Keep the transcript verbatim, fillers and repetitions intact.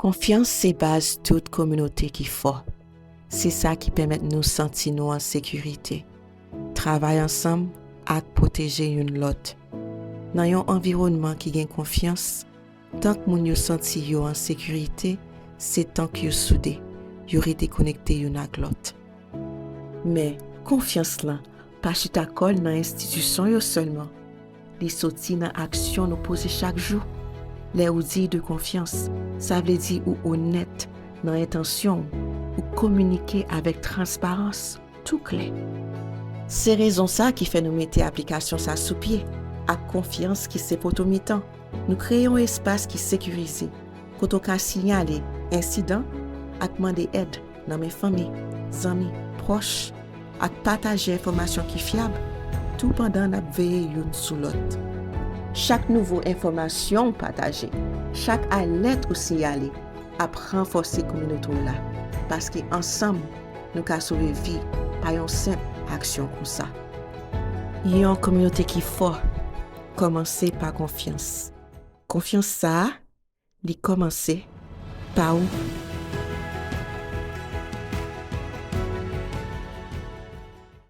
Konfyans se baz tout kominote ki fò. Se sa ki pèmèt nou santi nou an sekirite, travay ansanm ak pwoteje youn lòt. Nan yon anviwònman ki gen konfyans, tank moun yo santi yo an sekirite, se tank yo soude, yo rete konekte youn ak lòt. Men, konfyans lan pa chita kò l nan enstitisyon yo sèlman. Li soti nan aksyon nou poze chak jou. Lè ou diy de konfyans, sa vle di ou onèt nan entansyon w, ou kominike avèk transparans, tou klè. Se rezon sa ki fè nou mete aplikasyon sa sou pye, ak konfyans ki se poto mitan. Nou kreye yon espas ki sekirize, kote w ka siyale ensidan ak mande èd nan men fanmi, zanmi, pwòch, ak pataje enfòmasyon ki fyab, tou pandan n ap veye youn sou lòt. Chak nouvo enfòmasyon w pataje, chak alèt ou siyale, ap ranfòse kominote w la, paske ansanm, nou ka sove vi pa yon senp aksyon konsa. Yon kominote ki fò kòmanse pa konfyans. Konfyans sa a, li kòmanse pa ou.